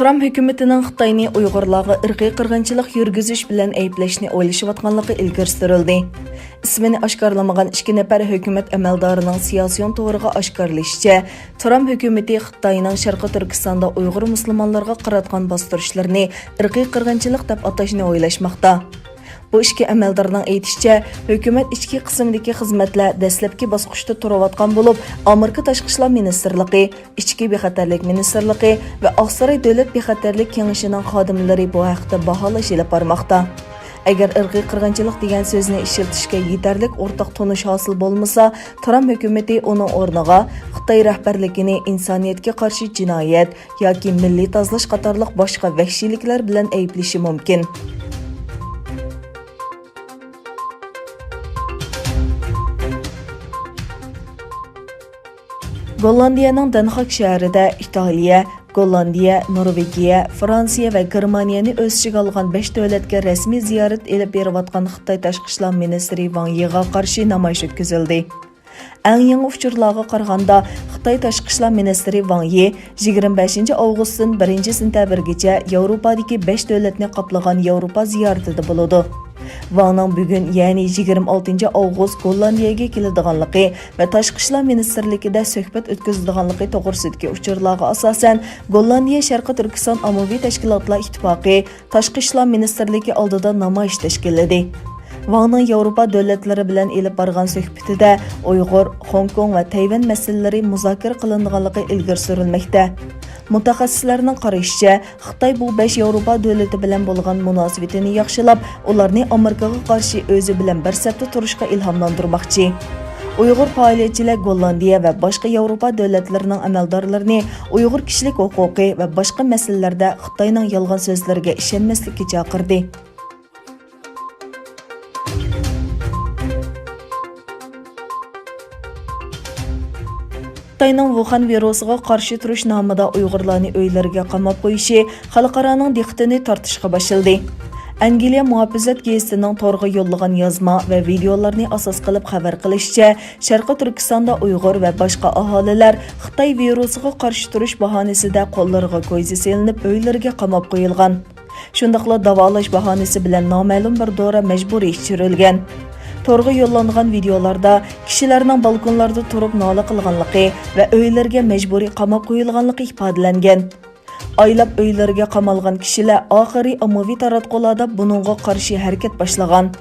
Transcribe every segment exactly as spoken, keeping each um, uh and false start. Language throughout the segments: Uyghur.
ترامپ ھۆكۈمىتىنىڭ خىتاينى ئۇيغۇرلارغا ئىرقىي قىرغىنچىلىق يۈرگۈزۈش بىلەن ئەيىبلەشنى ئويلىشىۋاتقانلىقى ئىلگىرى سۈرۈلدى. ئىسمىنى ئاشكارىلىمىغان ئىككى نەپەر ھۆكۈمەت ئەمەلدارىنىڭ سىياسىيون تورىغا ئاشكارىلىشىچە، ترامپ ھۆكۈمىتى خىتاينىڭ شەرقىي تۈركىستاندا ئۇيغۇر مۇسۇلمانلىرىغا قاراتقان باستۇرۇشلىرىنى ئىرقىي قىرغىنچىلىق دەپ ئاتاشنى ئويلاشماقتا. بۇ ئىككى ئەمەلدارنىڭ ئېيتىشىچە، ھۆكۈمەت ئىچكى قىسمىدىكى خىزمەتلەر دەسلەپكى باسقۇچتا تۇرۇۋاتقان بولۇپ، ئامېرىكا تاشقى ئىشلار مىنىستىرلىقى، ئىچكى بىخەتەرلىك مىنىستىرلىقى ۋە ئاقساراي دۆلەت بىخەتەرلىك كېڭىشىنىڭ خادىملىرى بۇ ھەقتە باھالاش ئېلىپ بارماقتا. ئەگەر ئىرقىي قىرغىنچىلىق دېگەن سۆزنى ئىشلىتىشكە يېتەرلىك ئورتاق تونۇش ھاسىل بولمىسا، ترامپ ھۆكۈمىتى ئۇنىڭ ئورنىغا خىتاي رەھبەرلىكىنى ئىنسانىيەتكە قارشى جىنايەت ياكى مىللىي تازىلاش قاتارلىق باشقا ۋەھشىيلىكلەر بىلەن ئەيىبلىشى مۇمكىن. گوللاندىيەنىڭ دەنخاك شەھىرىدە ئىتالىيە، گوللاندىيە، نورۋېگىيە، فرانسىيە ۋە گېرمانىيەنى ئۆز ئىچىگە ئالغان بەش دۆلەتكە رەسمىي زىيارەت ئېلىپ بېرىۋاتقان خىتاي تاشقى ئىشلار مىنىستىرى ۋاڭ يىغا قارشى نامايىش ئۆتكۈزۈلدى. ئەڭ يېڭى ئۇچۇرلارغا قارىغاندا، خىتاي تاشقى ئىشلار مىنىستىرى ۋاڭ يى يىگىرمە بەشىنچى ئاۋغۇستتىن بىرىنچى سېنتەبىرگىچە ياۋروپادىكى بەش دۆلەتنى قاپلىغان ياۋروپا زىيارىتىدە بولىدۇ. ۋاڭنىڭ بۈگۈن، يەنى يىگىرمە ئالتىنچى ئاۋغۇست گوللاندىيەگە كېلىدىغانلىقى ۋە تاشقى ئىشلار مىنىستىرلىكىدە سۆھبەت ئۆتكۈزىدىغانلىقى توغرىسىدىكى ئۇچۇرلارغا ئاساسەن، گوللاندىيە شەرقىي تۈركىستان ئاممىۋى تەشكىلاتلار ئىتتىپاقى تاشقى ئىشلار مىنىستىرلىكى ئالدىدا نامايىش تەشكىللىدى. ۋاڭنىڭ ياۋروپا دۆلەتلىرى بىلەن ئېلىپ بارغان سۆھبىتىدە ئۇيغۇر، خوڭكوڭ ۋە تەيۋەن مەسىلىلىرى مۇزاكىرە قىلىنىدىغانلىقى ئىلگىرى سۈرۈلمەكتە. مۇتەخەسسىسلەرنىڭ قارىشىچە، خىتاي بۇ بەش ياۋروپا دۆلىتى بىلەن بولغان مۇناسىۋىتىنى ياخشىلاپ، ئۇلارنى ئامېرىكىغا قارشى ئۆزى بىلەن بىر سەپتە تۇرۇشقا ئىلھاملاندۇرماقچى. ئۇيغۇر پائالىيەتچىلەر گوللاندىيە ۋە باشقا ياۋروپا دۆلەتلىرىنىڭ ئەمەلدارلىرىنى ئۇيغۇر كىشىلىك ھوقۇقى ۋە باشقا مەسىلىلەردە خىتاينىڭ يالغان سۆزلىرىگە ئىشەنمەسلىككە چاقىردى. خىتاينىڭ ۋۇخەن ۋىرۇسىغا قارشى تۇرۇش نامىدا ئۇيغۇرلارنى ئۆيلىرىگە قاماپ قويۇشى خەلقئارانىڭ دىققىتىنى تارتىشقا باشلىدى. ئەنگلىيە مۇھاپىزەت گېزىتىنىڭ تورغا يوللىغان يازما ۋە ۋىدېئولارنى ئاساس قىلىپ خەۋەر قىلىشىچە، شەرقىي تۈركىستاندا ئۇيغۇر ۋە باشقا ئاھالىلەر خىتاي ۋىرۇسىغا قارشى تۇرۇش باھانىسىدە قوللىرىغا كويزا سېلىنىپ، ئۆيلىرىگە قاماپ قويۇلغان. شۇنداقلا داۋالاش باھانىسى بىلەن نامەلۇم بىر دورا مەجبۇرىي ئىچۈرۈلگەن. تورغا يوللانغان ۋىدېئولاردا كىشىلەرنىڭ بالكونلاردا تۇرۇپ نالە قىلغانلىقى ۋە ئۆيلىرىگە مەجبۇرىي قاماپ قويۇلغانلىقى ئىپادىلەنگەن. ئايلاپ ئۆيلىرىگە قامالغان كىشىلەر ئاخىرى ئاممىۋى تاراتقۇلاردا بۇنىڭغا قارشى ھەرىكەت باشلىغان.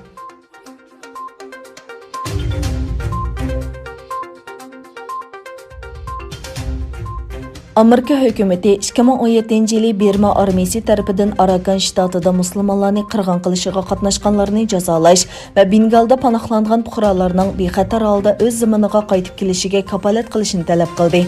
ئامېرىكا ھۆكۈمىتى ئىككى مىڭ ئون يەتتىنچى يىلى بىرما ئارمىيىسى تەرىپىدىن ئاراكان شتاتىدا مۇسۇلمانلارنى قىرغىن قىلىشىغا قاتناشقانلارنى جازالاش ۋە بېنگالدا پاناھلانغان پۇقرالارنىڭ بىخەتەر ھالدا ئۆز زېمىنىغا قايتىپ كېلىشىگە كاپالەت قىلىشنى تەلەپ قىلدى.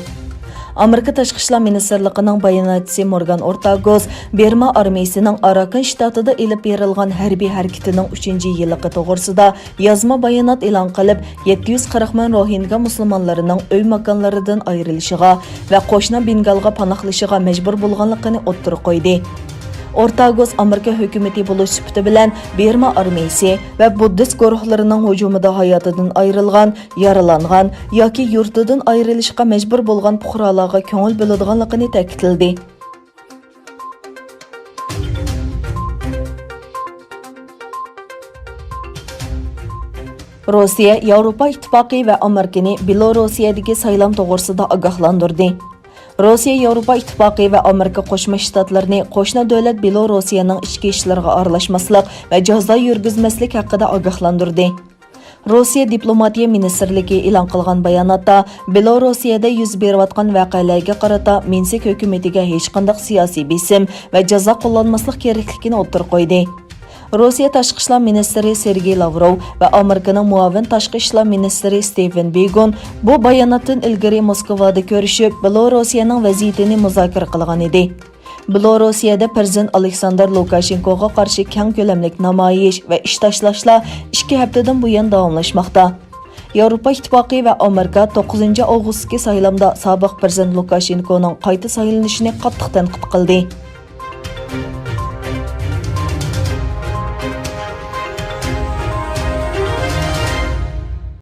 ئامېرىكا تاشقى ئىشلار مىنىستىرلىقىنىڭ باياناتچىسى مورگان ئورتاگوس بىرما ئارمىيىسىنىڭ ئاراكان شتاتىدا ئېلىپ بېرىلغان ھەربىي ھەرىكىتىنىڭ ئۈچىنچى يىللىقى توغرىسىدا يازما بايانات ئېلان قىلىپ، يەتتە يۈز قىرىق مىڭ روھىنگا مۇسۇلمانلىرىنىڭ ئۆي ماكانلىرىدىن ئايرىلىشىغا ۋە قوشنا بېنگالغا پاناھلىشىغا مەجبۇر بولغانلىقىنى ئوتتۇرىغا قويدى. ئورتاگوس ئامېرىكا ھۆكۈمىتى بولۇش سۈپىتى بىلەن بىرما ئارمىيىسى ۋە بۇددىست گۇرۇھلىرىنىڭ ھۇجۇمىدا ھاياتىدىن ئايرىلغان، يارىلانغان ياكى يۇرتىدىن ئايرىلىشقا مەجبۇر بولغان پۇقرالارغا كۆڭۈل بۆلىدىغانلىقىنى تەكىتلىدى. روسىيە ياۋروپا ئىتتىپاقى ۋە ئامېرىكىنى بېلوروسىيەدىكى سايلام توغرىسىدا ئاگاھلاندۇردى. روسىيە ياۋروپا ئىتتىپاقى ۋە ئامېرىكا قوشما شتاتلىرىنى قوشنا دۆلەت بېلوروسىيەنىڭ ئىچكى ئىشلىرىغا ئارىلاشماسلىق ۋە جازا يۈرگۈزمەسلىك ھەققىدە ئاگاھلاندۇردى. روسىيە دىپلوماتىيە مىنىستىرلىكى ئېلان قىلغان باياناتتا، بېلوروسىيەدە يۈز بېرىۋاتقان ۋەقەلەرگە قارىتا مىنسك ھۆكۈمىتىگە ھېچقانداق سىياسىي بېسىم ۋە جازا قوللانماسلىق كېرەكلىكىنى ئوتتۇرىغا قويدى. روسىيە تاشقى ئىشلار مىنىستىرى سېرگېي لاۋروۋ ۋە ئامېرىكىنىڭ مۇئاۋىن تاشقى ئىشلار مىنىستىرى ستېۋېن بېگون بۇ باياناتتىن ئىلگىرى موسكۋادا كۆرۈشۈپ، بېلوروسىيەنىڭ ۋەزىيىتىنى مۇزاكىرە قىلغان ئىدى. بېلوروسىيەدە پىرېزىدېنت ئالېكساندېر لۇكاشېنكوغا قارشى كەڭ كۆلەملىك نامايىش ۋە ئىش تاشلاشلار ئىككى ھەپتىدىن بۇيان داۋاملاشماقتا. ياۋروپا ئىتتىپاقى ۋە ئامېرىكا توققۇزىنچى ئاۋغۇستتىكى سايلامدا سابىق پىرېزىدېنت لۇكاشېنكونىڭ قايتا سايلىنىشىنى قاتتىق تەنقىد قىلدى.